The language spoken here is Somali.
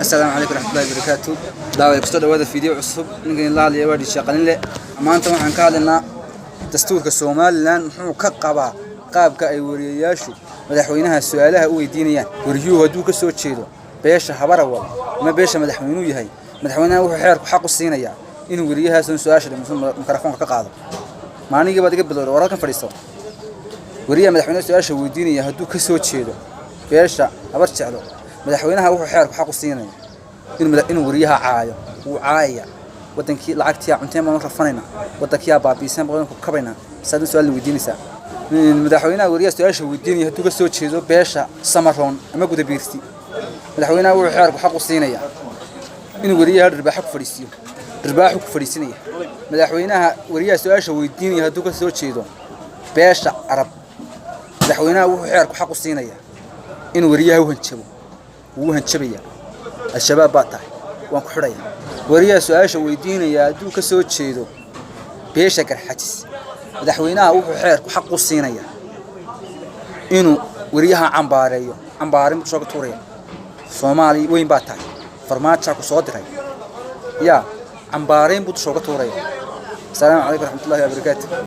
Asalaamu calaykum raxmatullahi wabarakaatu. Daaway kusoo dhawaada video cusub. Ninkan la hadlaya waa Dhisha Qalinle. Maanta waxaan ka hadlaynaa dastuurka Somaliland muxuu ka qabaa qaabka ay wariyeyaashu madaxweynaha su-aalaha u weydiinayaan. Wariyuhu hadduu ka soo jeedo beesha Habarawal ama beesha madaxweynuu yahay, madaxweynaha wuxuu xeerku xaq u siinayaa inuu wariyahaasun su-aasha dhimuso mikrofoonka ka qaado. Maaligii baad iga bilowda wararkan fadhiisto. Wariyaha madaxweynaha su-aasha weydiinaya hadduu ka soo jeedo beesha Habar Jeclo, madaxweynaha wuxuu xeerku xaq u siinaya inuu wariyaha caayo. Wuu caayaya: wadankii lacagtiyaa cunteen baan rafanayna, wadankiyaa baabiiseen baan ku kabayna, saad su-aal weydiinaysaa madaxweynaha. Wariyaha su-aasha weydiinaya hadduu ka soo jeedo beesha Samaroon ama Gudabiirsi, madaxweynaha wuxuu xeerku xaq u siinaya inuu wariyaha dhirbaaxo ku fadhiisiiyo, dhirbaaxu ku fadhiisinaya. Madaxweynaha wariyaha su-aasha weydiinaya hadduu ka soo jeedo beesha Arab, madaxweynaha wuxuu xeerku xaq u siinaya inuu wariyaha u hanjabo. Wuu u hanjabaya: "Al-Shabaab baa tahay, waan ku xidhaya." Wariyaha su-aasha weydiinaya hadduu ka soo jeedo beesha Garxajis, madaxweynaha wuxuu xeerku xaq u siinaya inuu wariyaha cambaareeyo, cambaarin buu soo ka tuuraya: "Soomaali weyn baa tahay, Farmaajaa ku soo diray." Yaa cambaarayn buu dusha uga tuuraya. Asalaamu calaykum raxmatullahi wabarakaatu.